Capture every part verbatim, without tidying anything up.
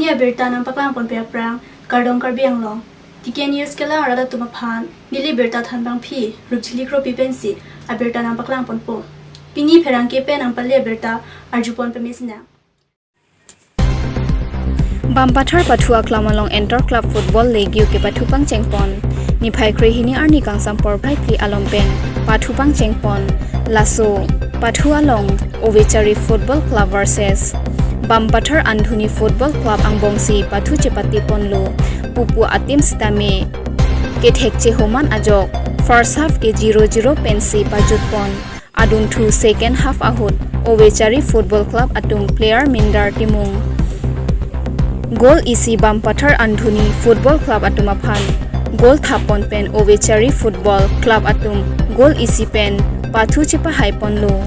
Abirta nangpaklang ponpe aphrang, kardom Karbi Anglong. T K News kelang arat atum aphan, neli birta thanbangpi, Rupchili Kropi pensi, abirta nangpaklang ponpo. Pini pherangke pen nangpale abirta, arjupon pemesnang. Bampathar pathu aklam along Inter Club Football League kepathu pangchengpon. Niphai krehini arni kangsam porphai phli alom pen pathu pangchengpon. Laso pathu along Ovechari Football Club versus Bampathar Andhuni Football Club angbongsi pathu chepate ponlo. Pupu ateam sitame kethek chehoman ajok first half ke zero zero pensi pajutpon. Adunthu second half ahut Ovechari Football Club atum player Mindar Timung goal isi Bampathar Andhuni Football Club atum aphan goal thapon pen Ovechari Football Club atum goal isi pen pathu chepahai ponlo.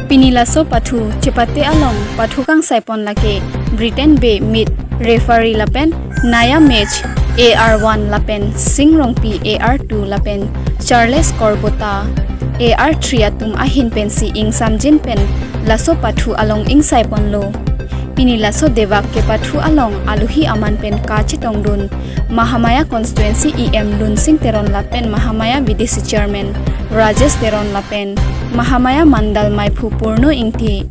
Pini laso pathu chepate along pathu kangsai pon lake Britain Bey mit referee lapen naya match A R one lapen Sing Rongpi A R two lapen Charles Korbota A R three atum ahin pensi ingsamjin pen laso pathu along ingsai ponlo. Pini laso debak kepathu along aluhi aman pen kachetongdun Mahamaya Constituency E M Lunsing Teron lapen Mahamaya V D C Chairman Rajesh Teron lapen Mahamaya Mandal Maiphu Purno Ingti,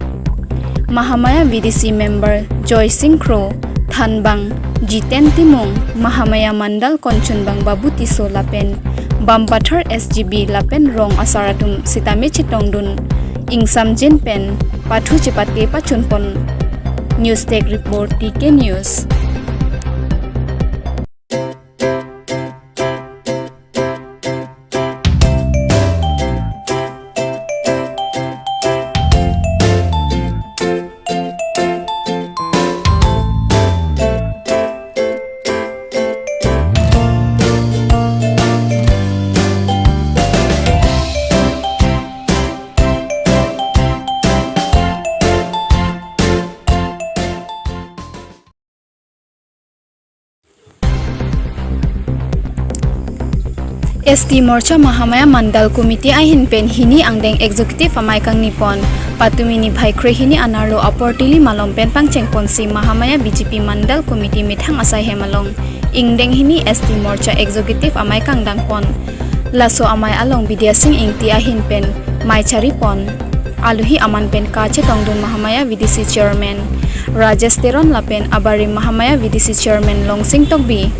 Mahamaya V D C Member Joy Sing Kro, Thanbang Jiten Timung, Mahamaya Mandal Konchunbang Babu Tisso lapen Bampathar S G B lapen rong asar atum sitame chetongdun ingsamjin pen pathu chepate pachunpon. News Desk Report, T K News. S T Morcha Mahamaya Mandal Committee ahin pen hini angdeng Executive amei kangnipon. Patumi niphai krehini anerlo apor tili malom pen pangchengponsi Mahamaya B J P Mandal Committee methang asai hem along ingdeng hini S T Morcha Executive amei kangdangpon. Laso amei along Bidya Sing Ingti ahin pen mei charipon. Aluhi aman pen kachetongdun Mahamaya V D C Chairman Rajesh Teron lapen abarim Mahamaya V D C Chairman Longsing Tokbi,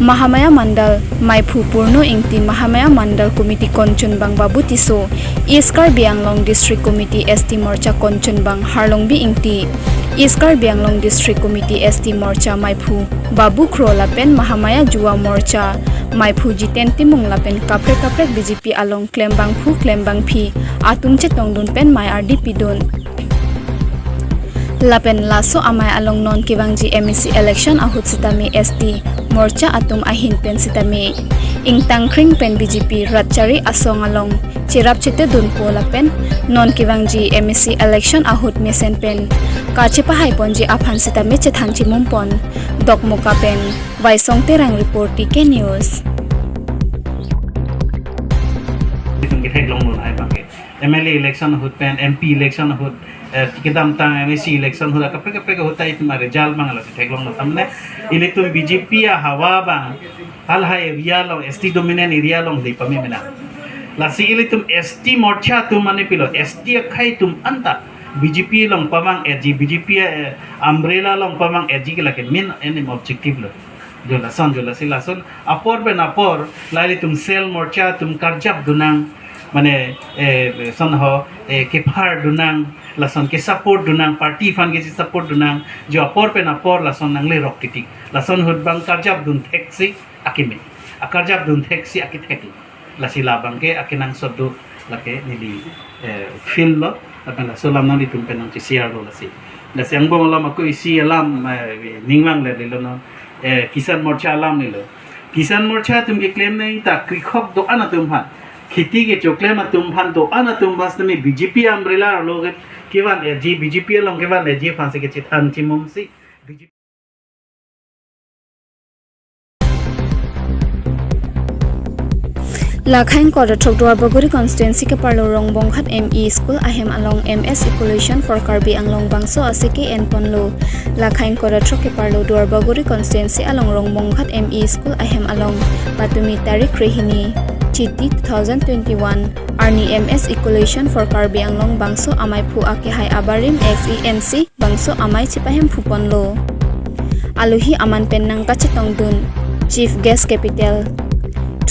Mahamaya Mandal Maiphu Purno Ingti, Mahamaya Mandal Committee Konchunbang Babu Tisso, East Karbi Anglong District Committee S T Morcha Konchunbang Harlongbi Ingti, East Karbi Anglong District Committee S T Morcha Maiphu Babu Kro lapen Mahamaya Yuva Morcha Maiphu Jiten Timung lapen kaprek kaprek B J P along klembangphu klembangphi atum chetongdun pen mei ardi pidun. Lapen laso amei along non kevangji M A C election ahut sitame S T Morcha atum ahin pen sitame ingtangkring pen B J P rat chari asong along cherap chetedunpo lapen non kevangji M A C election ahut mesen pen kachepahaiponji aphan sitame chethan chimumpon. Dokmoka pen Vaisong Terang report, T K News. Itum ketheklonglo lahai abangke. M L A election ahut pen, M P election ahut, eh, kedamtang M A C election ahut, kaprek kaprek ahut ta itum a-result abang lasi theklonglo. Tamne ilitum B J P ahawa abang halahai area along, S T dominant area along dei pame mena. Lasi ilitum S T Morcha atum mane pilo, S T akhei atum anta B J P along pamang-etji, B J P, eh, umbrella along pamang-etji ke lake main aim objective lo. Jo lason, jo lasi lason apor pen apor, la ilitum cell morcha atum karjap dunnang, mane, eh, son ho, eh, kephar dunnang, lason ke-support dunnang, party aphan ke support dunnang, jo apor pen apor lason nanglerok titi. Lason ahut abang karjap dun theksi akimi, akarjap dun theksi akithek. Lasi labangke akenangsot do lake neli, eh, feel lo, lapen laso alam nanglitum pen nangche-share lo lasi. Lasi angbong alam ako isi alam, eh, ningvang le lelo non, eh, Kisan Morcha alam lelo. Kisan Morcha atum keklem nangji ta krikhok do-an atum aphan, kheti kechoklem atum aphan, do-an atum aphan sitame B J P umbrella arlo ke kevan-etji, B J P along kevan-etji aphan si kechethan chimumsi. B J P Lakhain kodatrok Duarbagori constituency keparlo Rongbonghat M E school ahem along M S Equalation for Karbi Anglong bangso aseke enponlo. Lakhain kodatrok keparlo Duarbagori constituency along Rongbonghat M E school ahem along patumi tarik krehini Chiti two thousand twenty-one arni M S Equalation for Karbi Anglong bangso amaiphu akehai abarim X E M C bangso amei chipahemphuponlo. Alohi aman pen nangkachetongdun Chief Guest Capital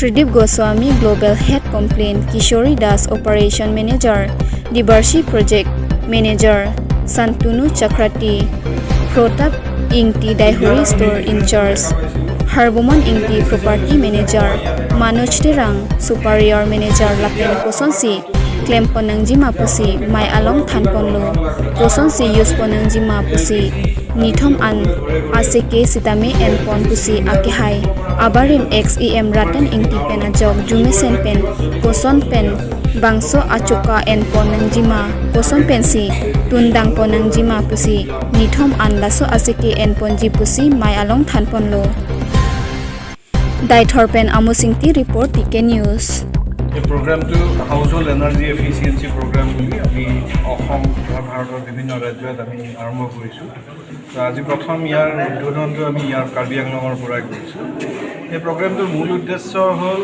Tridip Goswami, Global Head Complaint Kishori Das, Operation Manager Dibarshi, Project Manager Santunu Chakrati, Protap Ingti, Dairy Store In Charge Harbomon Ingti, Property Manager Manoj Terang, Superior Manager lapen kosonsi klempon nangjima pusi mei along thanponlo. Kosonsi use pon nangjima pusi nithom an aseke sitame enpon pusi akehai abarim X E M Ratan Ingti pen ajok jumesen pen koson pen bangso achoka enpon nangjima, koson pensi tundang pon nangjima pusi nithom an laso aseke enponji pusi mei along thanponlo. Deithor pen Amos Ingti report, T K News. এই প্ৰগ্ৰামটো household energy efficiency program বুলি আমি অসম তথা ভাৰতৰ বিভিন্ন ৰাজ্যত আমি আৰম্ভ কৰিছোঁ। তো আজি প্ৰথম ইয়াৰ উদ্বোধনটো আমি ইয়াৰ কাৰ্বি আংলঙৰ পৰাই কৰিছোঁ। এই প্ৰগ্ৰামটোৰ মূল উদ্দেশ্য হ'ল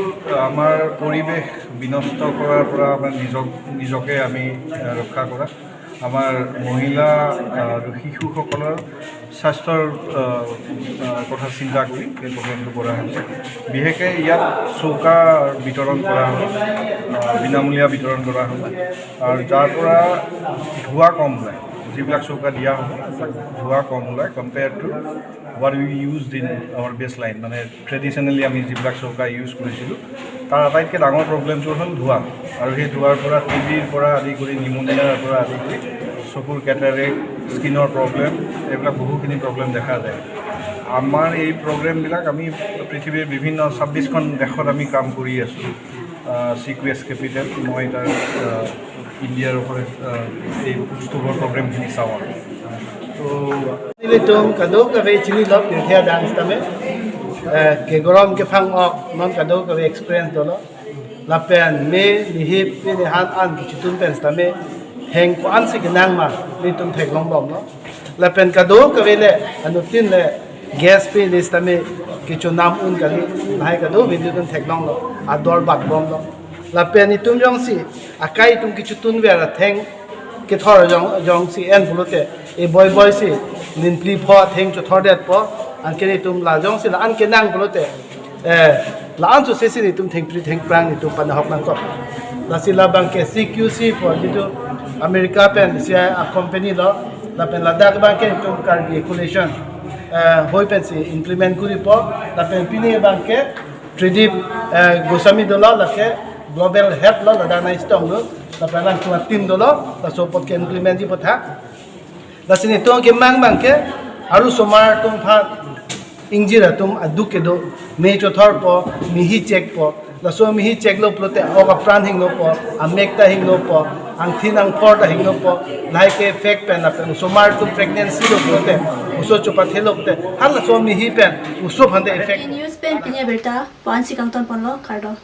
আমাৰ পৰিৱেশ বিনষ্ট কৰাৰ পৰা আমাৰ নিজক নিজকে আমি আহ, ৰক্ষা কৰা, আমাৰ মহিলা আহ, আৰু শিশুসকলৰ স্বাস্থ্যৰ আহ, আহ, কথা চিন্তা কৰি এই প্ৰগ্ৰামটো কৰা হৈছে। বিশেষকৈ ইয়াত চৌকা বিতৰণ কৰা হ'ব, আহ, বিনামূলীয়া বিতৰণ কৰা হ'ব আৰু যাৰ পৰা ধোঁৱা কম ওলায়, যিবিলাক চৌকা দিয়া হ'ব তাত ধোঁৱা কম ওলায়, compared to what we used in our baseline, মানে ট্ৰেডিশ্যনেলি আমি যিবিলাক চৌকা ইউজ কৰিছিলোঁ তাৰ আটাইতকৈ ডাঙৰ প্ৰব্লেমটো হ'ল ধোঁৱা। আৰু সেই ধোঁৱাৰ পৰা টি বিৰ পৰা আদি কৰি নিমনিয়াৰ পৰা আদি কৰি চকুৰ কেটাৰেক্ট, স্কিনৰ প্ৰব্লেম, এইবিলাক বহুখিনি প্ৰব্লেম দেখা যায়। আমাৰ এই প্ৰগ্ৰেমবিলাক আমি পৃথিৱীৰ বিভিন্ন ছাব্বিছখন দেশত আমি কাম কৰি আছোঁ। চি কিউ এছ কেপিটেল, মই তাৰ আহ, ইণ্ডিয়াৰ ওপৰত আহ, এই ষ্ট'ভৰ প্ৰগ্ৰেমখিনি চাওঁ আৰু। তো Nelitum kadokave chinilo pirthe adang sitame, eh, kegorom kephang ok non kadokave experience dolo. Lapen me nihip me nihan an kechitun pen sitame heng ko-ansi kenang ma nelitum theklongbomlo. Lapen kadokave le anuttin le gas pe ni sitame kechonam un kali, lahai kadokave nelitum theklonglo, ador batbomlo. Lapen itum jongsi akai itum kechitun ver atheng kethor jong jongsi en pulote, e boi boi si ninpli pho atheng chothordetpo, anke nelitum la jongsi la-an kenang pulote, eh, la-an sose si nelitum thengpri thengphrang nelitum panahok nangkok. Lasi labang ke C Q C po, jitu America pen si a company lo, lapen ladak abang ke nelitum Karbi Equalation, eh, hoi pensi implement kuripo, lapen pini abang ke Tridip, eh, Goswami dolo, lake Global Head lo, ladak nai sitong lo, lapen alangtum a team dolo, laso apot ke implement ji potha. Lasi nelitum kemang abang ke, aru osomar atum aphan ingjir atum aduk kedo, me chothorpo, mihi checkpo, laso mihi checklo pulote ok apran hingnopo, amek ta hingnopo, angthin angphor ta hingnopo, lahai ke effect pen lapen osomar atum pregnancy lo pulote, oso chopathelo pulote, halaso mihi pen oso aphan ta effect. News pen pini abirta po-ansi kangtonponlo, kardom.